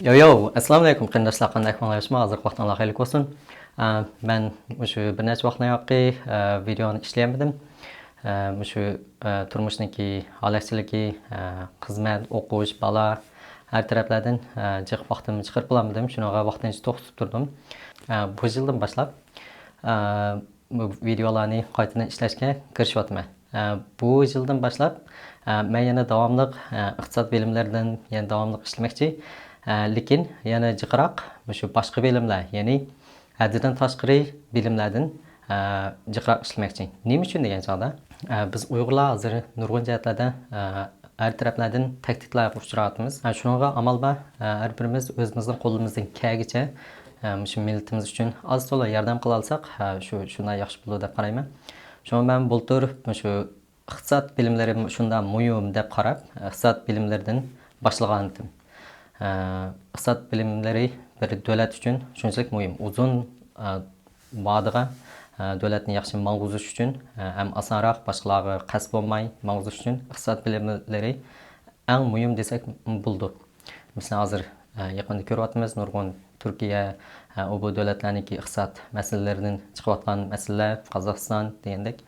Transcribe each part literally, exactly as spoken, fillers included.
يو يو، ئەسسالامۇ ئەلەيكۇم قېرىنداشلار، قانداق ئەھۋالىڭلار؟ ھازىرقى ۋاقتىڭلار خەيرلىك بولسۇن. ئە، مەن مۇشۇ بىر نەچچە ۋاقىتتىن ياقى، ئە، ۋىدېئونى ئىشلىيەلمىدىم. ئە، مۇشۇ، ئە، تۇرمۇشنىڭكى ھالەكچىلىكى، ئە، خىزمەت، ئوقۇش، بالا، ھەر تەرەپلەردىن، ئە، جىق ۋاقتىمنى چىقىرىپ بولالمىدىم. شۇنىڭغا ۋاقتىنچە توختىتىپ تۇردۇم. ئە، بۇ يىلدىن باشلاپ، ئە، بۇ ۋىدېئولارنى قايتىدىن ئىشلەشكە كىرىشىۋاتىمەن. ئە، بۇ يىلدىن باشلاپ، ئە، مەن يەنە داۋاملىق، ئە، ئىقتىساد بىلىملىرىدىن يەنە داۋاملىق ئىشلىمەكچى. ئە، لېكىن يەنە جىقراق مۇشۇ باشقا بىلىملەر، يەنى ھەددىدىن تاشقىرى بىلىملەردىن، ئە، جىقراق ئىشلىمەكچى. نېمە ئۈچۈن دېگەن چاغدا، ئە، بىز ئۇيغۇرلار ھازىر نۇرغۇن جەھەتلەردە، ئە، ھەر تەرەپلەردىن تەھدىتلەرگە ئۇچراۋاتىمىز. ئە، شۇنىڭغا ئامال بار، ئە، ھەر بىرىمىز ئۆزىمىزنىڭ قولىمىزدىن كەلگىچە، ئە، مۇشۇ مىللىتىمىز ئۈچۈن ئاز تولا ياردەم قىلالىساق، ئە، شۇ، شۇنداق ياخشى بولىدۇ دەپ قارايمەن. شۇڭا مەن بۇلتۇر مۇشۇ ئىقتىساد بىلىملىرى شۇنداق مۇھىم دەپ قاراپ، ئىقتىساد بىلىملىرىدىن باشلىغانىدىم. ئە، ئىقتىساد بىلىملىرى بىر دۆلەت ئۈچۈن شۇنچىلىك مۇھىم. ئۇزۇن، ئە، ۋادىغا، ئە، دۆلەتنى ياخشى ماڭغۇزۇش ئۈچۈن، ئە، ھەم ئاسانراق باشقىلارغا قەرز بولماي ماڭغۇزۇش ئۈچۈن ئىقتىساد بىلىملىرى ئەڭ مۇھىم دېسەك بولىدۇ. مەسىلەن، ھازىر، ئە، يېقىندا كۆرۈۋاتىمىز، نۇرغۇن تۈركىيە، ئە، ئۇ بۇ دۆلەتلەرنىڭكى ئىقتىساد مەسىلىلىرىدىن چىقىۋاتقان مەسىلىلەر، قازاقىستان دېگەندەك.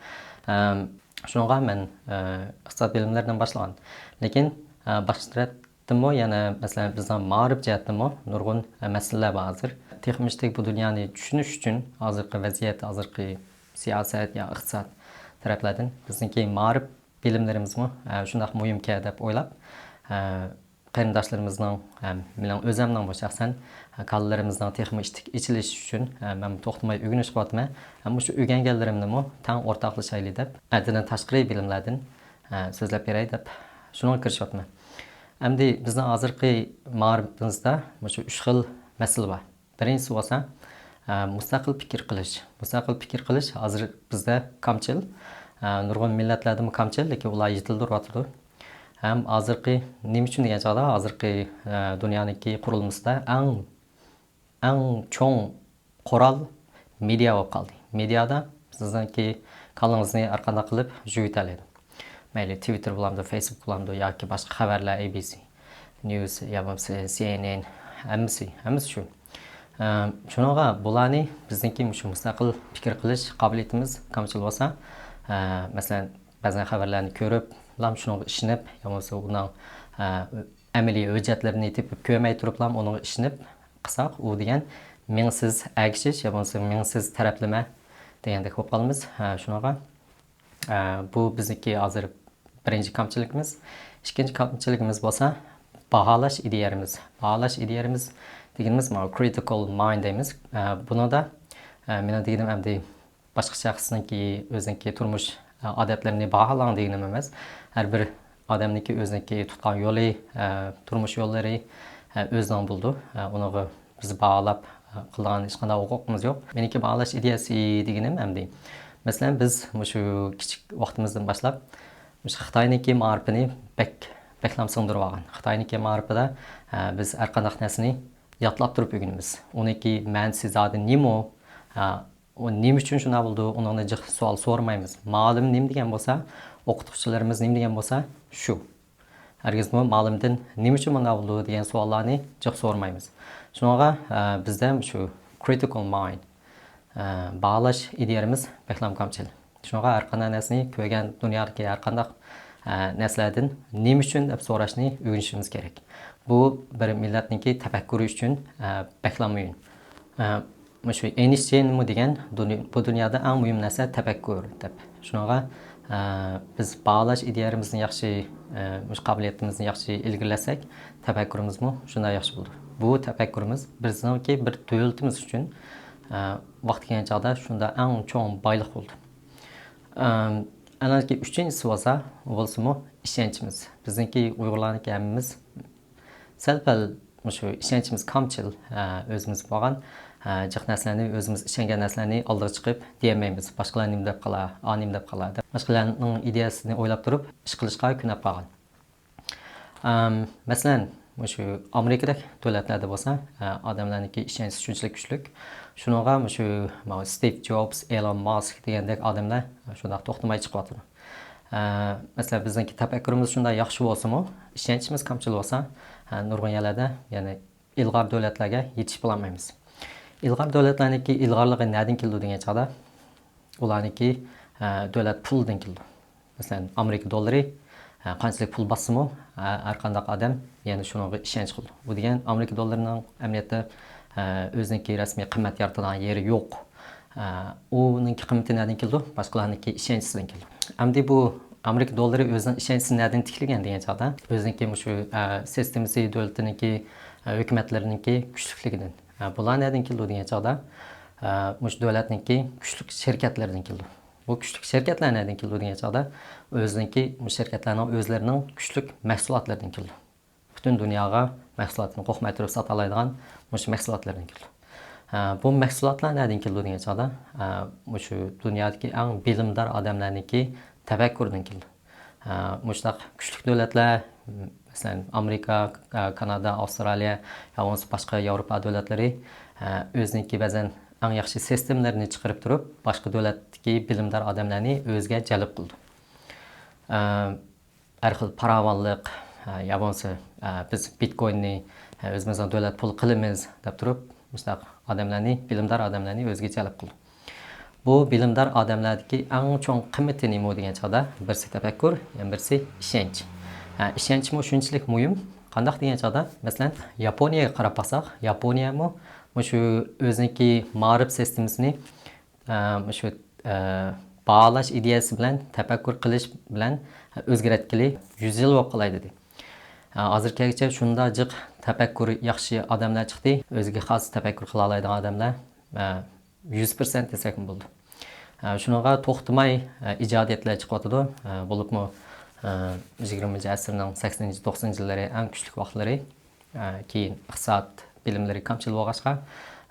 ئەم، شۇنىڭغا مەن، ئە، ئىقتىساد بىلىملىرىدىن باشلىغان. لېكىن، ئە، باشقا تەرەپتىنمۇ يەنە، مەسىلەن، بىزنىڭ مائارىپ جەھەتتىنمۇ نۇرغۇن، ئە، مەسىلىلەر بار ھازىر. تېخىمۇ بۇ دۇنيانى چۈشىنىش ئۈچۈن ھازىرقى ۋەزىيەت، ھازىرقى سىياسەت يا ئىقتىساد تەرەپلەردىن بىزنىڭكى مائارىپ بىلىملىرىمىزمۇ، ئە، شۇنداق مۇھىمكەن دەپ ئويلاپ، ئە، قېرىنداشلىرىمىزنىڭ ھەم مېنىڭ ئۆزۈمنىڭمۇ شەخسەن، ئە، كاللىلىرىمىزنىڭ تېخىمۇ ئىشتىك ئېچىلىشى ئۈچۈن، ئە، مەن توختىماي ئۆگىنىش قىلىۋاتىمەن. ھەم مۇشۇ ئۆگەنگەنلىرىمنىمۇ تەڭ ئورتاقلىشايلى دەپ، ھەددىدىن تاشقىرى بىلىملەردىن، ئە، سۆزلەپ بېرەي دەپ شۇنىڭغا كىرىشىۋاتىمەن. ئەمدى بىزنىڭ ھازىرقى مائارىپىمىزدا مۇشۇ ئۈچ خىل مەسىلە بار. بىرىنچىسى بولسا، ئە، مۇستەقىل پىكىر قىلىش. مۇستەقىل پىكىر قىلىش ھازىر بىزدە كامچىل. ئە، نۇرغۇن مىللەتلەردىمۇ كامچىل، لېكىن ئۇلار يېتىلدۈرۈۋاتىدۇ. ھەم ھازىرقى، نېمە ئۈچۈن دېگەن چاغدا، ھازىرقى، ئە، دۇنيانىڭكى قۇرۇلمىسىدا ئەڭ، ئەڭ چوڭ قورال مېدىيا بولۇپ قالدى. مېدىيادا سىزنىڭكى كاللىڭىزنى ھەرقانداق قىلىپ يۇيۇۋېتەلەيدۇ. مەيلى تىۋىتتېر بولامدۇ، فېيسبۇك بولامدۇ ياكى باشقا خەۋەرلەر، ئەي بى سى نيۇز يا بولمىسا سى ئېن ئېن، ھەممىسى، ھەممىسى شۇ. ئە، شۇنىڭغا بۇلارنى بىزنىڭكى مۇشۇ مۇستەقىل پىكىر قىلىش قابىلىيىتىمىز كامچىل بولسا، ئە، مەسىلەن، بەزەن خەۋەرلەرنى كۆرۈپلا شۇنىڭغا ئىشىنىپ يا بولمىسا ئۇنىڭ، ئە، ئەمەلىي ھۆججەتلىرىنى تېپىپ كۆرمەي تۇرۇپلا ئۇنىڭغا ئىشىنىپ قىلساق، ئۇ دېگەن مىڭسىز ئەگىشىش يا بولمىسا مىڭسىز تەرەپلىمە دېگەندەك بولۇپ قالىمىز. ھە، شۇنىڭغا، ئە، بۇ بىزنىڭكى ھازىر بىرىنچى كامچىلىكىمىز. ئىككىنچى كامچىلىكىمىز بولسا باھالاش ئىدىيەمىز. باھالاش ئىدىيەمىز دېگىنىمىز مانا critical mind دەيمىز. ئە، بۇنىڭدا، ئە، مېنىڭ دېگىنىم ئەمدى باشقا شەخسنىڭكى ئۆزىنىڭكى تۇرمۇش، ئە، ئادەتلىرىنى باھالاڭ دېگىنىم ئەمەس. ھەر بىر ئادەمنىڭكى ئۆزىنىڭكى تۇتقان يولى، ئە، تۇرمۇش يوللىرى، ئە، ئۆزىنىڭ بولىدۇ. ئە، ئۇنىڭغا بىز باھالاپ، ئە، قىلىدىغان ھېچقانداق ھوقۇقىمىز يوق. مېنىڭكى باھالاش ئىدىيەسى دېگىنىم ئەمدى، مەسىلەن، بىز مۇشۇ كىچىك ۋاقتىمىزدىن باشلاپ مۇشۇ خىتاينىڭكى مائارىپىنى بەك، بەكلام سىڭدۈرۈۋالغان. خىتاينىڭكى مائارىپىدا، ئە، بىز ھەرقانداق نەرسىنى يادلاپ تۇرۇپ ئۆگىنىمىز. ئۇنىڭكى مەنىسى زادى نېمە؟ ئە، ئۇ نېمە ئۈچۈن شۇنداق بولىدۇ؟ ئۇنىڭدىن جىق سوئال سورىمايمىز. مۇئەللىم نېمە دېگەن بولسا، ئوقۇتقۇچىلىرىمىز نېمە دېگەن بولسا، شۇ. ھەرگىزمۇ مۇئەللىمدىن نېمە ئۈچۈن مۇنداق بولىدۇ دېگەن سوئاللارنى جىق سورىمايمىز. شۇنىڭغا، ئە، بىزدە شۇ critical mind، ئە، باھالاش ئىدىيەمىز بەكلا كامچىل. شۇنىڭغا ھەر قانداق نەرسىنى كۆرگەن دۇنيادىكى ھەر قانداق، ئە، نەرسىلەردىن نېمە ئۈچۈن دەپ سوراشنى ئۆگىنىشىمىز كېرەك. بۇ بىر مىللەتنىڭكى تەپەككۇرى ئۈچۈن، ئە، بەكلا مۇھىم. ئە، مۇشۇ ئېينشتېينمۇ دېگەن، دۇني-، بۇ دۇنيادا ئەڭ مۇھىم نەرسە تەپەككۇر، دەپ. شۇنىڭغا، ئە، بىز باھالاش ئىدىيەمىزنى ياخشى، ئە، مۇشۇ قابىلىيىتىمىزنى ياخشى ئىلگىرىلەتسەك، تەپەككۇرىمىزمۇ شۇنداق ياخشى بولىدۇ. بۇ تەپەككۇرىمىز بىزنىڭكى بىر دۆلىتىمىز ئۈچۈن، ئە، ۋاقتى كەلگەن چاغدا شۇنداق ئەڭ چوڭ بايلىق بولىدۇ. ئەم، ئەنەكى ئۈچىنچىسى بولسا، بولسىمۇ ئىشەنچىمىز. بىزنىڭكى ئۇيغۇرلارنىڭكى ھەممىمىز سەل-پەل مۇشۇ ئىشەنچىمىز كامچىل، ئە، ئۆزىمىز بولغان، ئە، جىق نەرسىلەرنى، ئۆزىمىز ئىشەنگەن نەرسىلەرنى ئالدىغا چىقىپ دېيەلمەيمىز. باشقىلار نېمە دەپ قالار، ئا نېمە دەپ قالار دەپ. باشقىلارنىڭ ئىدىيەسىنى ئويلاپ تۇرۇپ ئىش قىلىشقا كۆنۈپ قالغان. ئەم، مەسىلەن، مۇشۇ ئامېرىكىدەك دۆلەتلەردە بولسا، ئە، ئادەملەرنىڭكى ئىشەنچى شۇنچىلىك كۈچلۈك. شۇنىڭغا مۇشۇ، ماۋۇ ستىف جوبس، ئېلون ماسك دېگەندەك ئادەملەر شۇنداق توختىماي چىقىۋاتىدۇ. ئە، مەسىلەن، بىزنىڭكى تەپەككۇرىمىز شۇنداق ياخشى بولسىمۇ، ئىشەنچىمىز كامچىل بولسا، ئە، نۇرغۇن يەرلەردە يەنە ئىلغار دۆلەتلەرگە يېتىشىپ بولالمايمىز. ئىلغار دۆلەتلەرنىڭكى ئىلغارلىقى نەدىن كېلىدۇ دېگەن چاغدا، ئۇلارنىڭكى، ئە، دۆلەت پۇلىدىن كېلىدۇ. مەسىلەن، ئامېرىكا دوللىرى، ئە، قانچىلىك پۇل باسسىمۇ، ئە، ھەر قانداق ئادەم يەنە شۇنىڭغا ئىشەنچ قىلىدۇ. ئۇ دېگەن ئامېرىكا دوللىرىنىڭ ئەمەلىيەتتە، ئە، ئۆزىنىڭكى رەسمىي قىممەت يارىتىدىغان يېرى يوق. ئە، ئۇنىڭكى قىممىتى نەدىن كېلىدۇ؟ باشقىلارنىڭكى ئىشەنچىسىدىن كېلىدۇ. ئەمدى بۇ ئامېرىكا دوللىرى ئۆزىنىڭ ئىشەنچىسىنى نەدىن تىكلىگەن دېگەن چاغدا، ئۆزىنىڭكى مۇشۇ، ئە، سىستېمىسى، دۆلىتىنىڭكى، ئە، ھۆكۈمەتلىرىنىڭكى كۈچلۈكلۈكىدىن. ئە، بۇلار نەدىن كېلىدۇ دېگەن چاغدا، ئە، مۇشۇ دۆلەتنىڭكى كۈچلۈك شىركەتلىرىدىن كېلىدۇ. بۇ كۈچلۈك شىركەتلەر نەدىن كېلىدۇ دېگەن چاغدا، ئۆزىنىڭكى مۇشۇ شىركەتلەرنىڭ ئۆزلىرىنىڭ كۈچلۈك مەھسۇلاتلىرىدىن كېلىدۇ. پۈتۈن دۇنياغا مەھسۇلاتىنى قورقماي تۇرۇپ ساتالايدىغان مۇشۇ مەھسۇلاتلىرىدىن كېلىدۇ. ئە، بۇ مەھسۇلاتلار نەدىن كېلىدۇ دېگەن چاغدا، ئە، مۇشۇ دۇنيادىكى ئەڭ بىلىمدار ئادەملەرنىڭكى تەپەككۇرىدىن كېلىدۇ. ئە، مۇشۇنداق كۈچلۈك دۆلەتلەر، مەسىلەن، ئامېرىكا، ئە، كانادا، ئاۋسترالىيە يا بولمىسا باشقا ياۋروپا دۆلەتلىرى، ئە، ئۆزىنىڭكى بەزەن ئەڭ ياخشى سىستېمىلىرىنى چىقىرىپ تۇرۇپ، باشقا دۆلەتتىكى بىلىمدار ئادەملەرنى ئۆزىگە جەلپ قىلىدۇ. ئە، ھەر خىل پاراۋانلىق، ئە، يا بولمىسا، ئە، بىز بىتكويننى، ئە، ئۆزىمىزنىڭ دۆلەت پۇلى قىلىمىز دەپ تۇرۇپ، مۇشۇنداق ئادەملەرنى، بىلىمدار ئادەملەرنى ئۆزىگە جەلپ قىلىدۇ. بۇ بىلىمدار ئادەملەردىكى ئەڭ چوڭ قىممىتى نېمە دېگەن چاغدا، بىرسى تەپەككۇر، يەنە بىرسى ئىشەنچ. ئە، ئىشەنچمۇ شۇنچىلىك مۇھىم. قانداق دېگەن چاغدا، مەسىلەن، ياپونىيەگە قاراپ باقساق، ياپونىيەمۇ مۇشۇ ئۆزىنىڭكى مائارىپ سىستېمىسىنى، ئە، مۇشۇ، ئە، باھالاش ئىدىيەسى بىلەن، تەپەككۇر قىلىش بىلەن ئۆزگەرتكىلى يۈز يىل بولۇپ قالاي دېدى. ئە، ھازىرغىچە شۇنداق جىق تەپەككۇر ياخشى ئادەملەر چىقتى، ئۆزىگە خاس تەپەككۇر قىلالايدىغان ئادەملەر، ئە، يۈز پىرسەنت دېسەكمۇ بولىدۇ. ئە، شۇنىڭغا توختىماي، ئە، ئىجادىيەتلەر چىقىۋاتىدۇ. ئە، بولۇپمۇ، ئە، يىگىرمىنچى ئەسىرنىڭ سەكسىنىنچى، توقسىنىنچى يىللىرى ئەڭ كۈچلۈك ۋاقىتلىرى. ئە، كېيىن ئىقتىساد بىلىملىرى كامچىل بولغاچقا،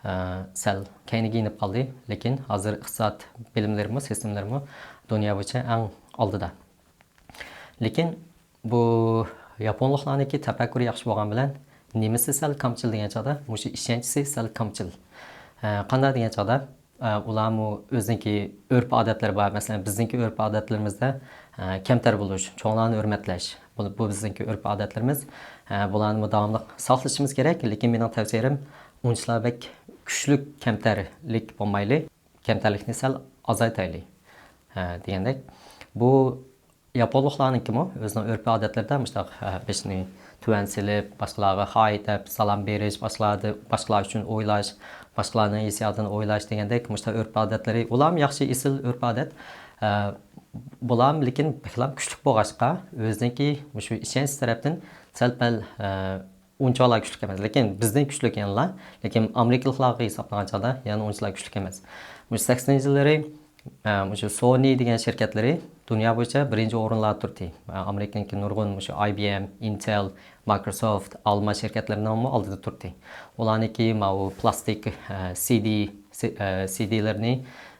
ئە، سەل كەينىگە يېنىپ قالدى. لېكىن ھازىر ئىقتىساد بىلىملىرىمۇ، سىستېمىلىرىمۇ دۇنيا بويىچە ئەڭ ئالدىدا. لېكىن بۇ ياپونلۇقلارنىڭكى تەپەككۇرى ياخشى بولغان بىلەن، نېمىسى سەل كامچىل دېگەن چاغدا، مۇشۇ ئىشەنچىسى سەل كامچىل. ئە، قانداق دېگەن چاغدا، ئە، ئۇلارمۇ ئۆزىنىڭكى ئۆرپ-ئادەتلىرى بار. مەسىلەن، بىزنىڭكى ئۆرپ-ئادەتلىرىمىزدە، ئە، كەمتەر بولۇش، چوڭلارنى ھۆرمەتلەش. بۇ، بۇ بىزنىڭكى ئۆرپ-ئادەتلىرىمىز. ئە، بۇلارنىمۇ داۋاملىق ساقلىشىمىز كېرەك. لېكىن مېنىڭ تەۋسىيەم، ئۇنچىلا بەك كۈچلۈك كەمتەرلىك بولمايلى، كەمتەرلىكنى سەل ئازايتايلى، ئە، دېگەندەك. بۇ ياپونلۇقلارنىڭكىمۇ ئۆزىنىڭ ئۆرپ-ئادەتلىرىدە مۇشۇنداق، ئە، بېشىنى تۆۋەن سېلىپ، باشقىلارغا ھاي دەپ سالام بېرىش، باشقىلاردا، باشقىلار ئۈچۈن ئويلاش، باشقىلارنىڭ ھېسسىياتىنى ئويلاش دېگەندەك مۇشۇنداق ئۆرپ-ئادەتلىرى، ئۇلارمۇ ياخشى، ئېسىل ئۆرپ-ئادەت. ئە، بۇلارمۇ لېكىن بەكلا كۈچلۈك بولغاچقا، ئۆزىنىڭكى مۇشۇ ئىشەنچ تەرەپتىن سەل-پەل، ئە، ئۇنچىۋالا كۈچلۈك ئەمەس. لېكىن بىزدىن كۈچلۈك يەنىلا. لېكىن ئامېرىكىلىقلارغا ھېسابلىغان چاغدا يەنە ئۇنچىلا كۈچلۈك ئەمەس. مۇشۇ سەكسىنىنچى يىللىرى، ئە، مۇشۇ سونى دېگەن شىركەتلىرى دۇنيا بويىچە بىرىنچى ئورۇنلاردا تۇردى. ئە، ئامېرىكىنىڭكى نۇرغۇن مۇشۇ ئاي بى ئېم، ئىنتېل، مايكروسوفت، ئالما شىركەتلىرىنىڭمۇ ئالدىدا تۇردى. ئۇلارنىڭكى ماۋۇ پلاستىك، ئە، سى دى، سى-، ئە، سى دىلىرىنى،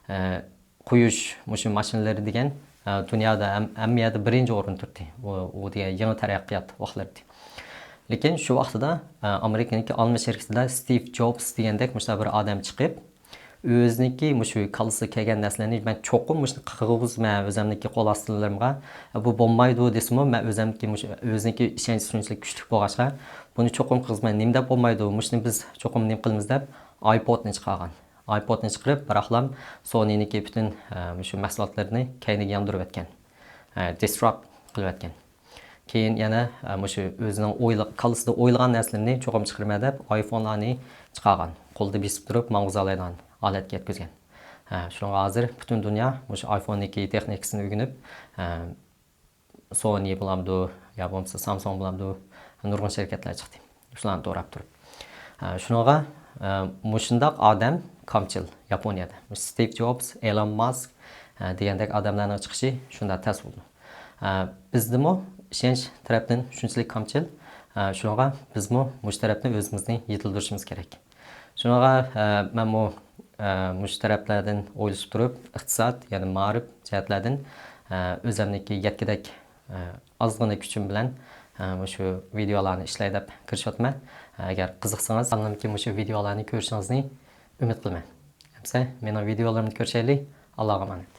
ئە، قويۇش مۇشۇ ماشىنىلىرى دېگەن، ئە، دۇنيادا ھەم-، ھەممە يەردە بىرىنچى ئورۇن تۇردى. ئۇ، ئۇ دېگەن يېڭى تەرەققىيات ۋاقىتلىرىدى. لېكىن شۇ ۋاقتىدا، ئە، ئامېرىكىنىڭكى ئالما شىركىتىدە ستىف جوبس دېگەندەك مۇشۇنداق بىر ئادەم چىقىپ، ئۆزىنىڭكى مۇشۇ كاللىسىغا كەلگەن نەرسىلەرنى مەن چوقۇم مۇشۇنى قىلغۇزىمەن ئۆزۈمنىڭكى قول ئاستىلىرىمغا، بۇ بولمايدۇ دېسىمۇ، مەن ئۆزۈمنىڭكى مۇشۇ، ئۆزىنىڭكى ئىشەنچى شۇنچىلىك كۈچلۈك بولغاچقا، بۇنى چوقۇم قىلغۇزىمەن، نېمە دەپ بولمايدۇ، مۇشۇنى بىز چوقۇم نېمە قىلىمىز دەپ ئايپودنى چىقارغان. ئايپودنى چىقىرىپ، بىراقلام سونىنىڭكى پۈتۈن، ئە، مۇشۇ مەھسۇلاتلىرىنى كەينىگە ياندۇرۇۋەتكەن. ئە، دىسراپ قىلىۋەتكەن. كېيىن يەنە، ئە، مۇشۇ ئۆزىنىڭ ئويلا-، كاللىسىدا ئويلىغان نەرسىلىرىنى چوقۇم چىقىرىمەن دەپ، ئايفونلارنى چىقارغان. قولدا بېسىپ تۇرۇپ ماڭغۇزالايدىغان ھالەتكە يەتكۈزگەن. ئە، شۇنىڭغا ھازىر پۈتۈن دۇنيا مۇشۇ ئايفوننىڭكى تېخنىكىسىنى ئۆگىنىپ، ئە، سونى بولامدۇ، يا بولمىسا سامسۇڭ بولامدۇ، نۇرغۇن شىركەتلەر چىقتى. شۇلارنى دوراپ تۇرۇپ. ئە، شۇنىڭغا، ئە، مۇشۇنداق ئادەم كامچىل ياپونىيەدە. مۇشۇ ستىف جوبس، ئېلون ماسك، ئە، دېگەندەك ئادەملەرنىڭ چىقىشى شۇنداق تەس بولىدۇ. ئە، بىزدىمۇ ئىشەنچ تەرەپتىن شۇنچىلىك كامچىل. ئە، شۇنىڭغا بىزمۇ مۇشۇ تەرەپنى ئۆزىمىزنى يېتىلدۈرۈشىمىز كېرەك. شۇنىڭغا، ئە، مەنمۇ، ئە، مۇشۇ تەرەپلەردىن ئويلىشىپ تۇرۇپ، ئىقتىساد، يەنى مائارىپ جەھەتلەردىن، ئە، ئۆزۈمنىڭكى يەتكۈدەك، ئە، ئازغىنە كۈچۈم بىلەن، ئە، مۇشۇ ۋىدېئولارنى ئىشلەي دەپ كىرىشىۋاتىمەن. ئە، ئەگەر قىزىقسىڭىز، قانىلىمدىكى مۇشۇ ۋىدېئولارنى كۆرۈشىڭىزنى ئۈمىد قىلىمەن. ئەمسە مېنىڭ ۋىدېئولىرىمنى كۆرۈشەيلى. ئاللاغا ئامانەت.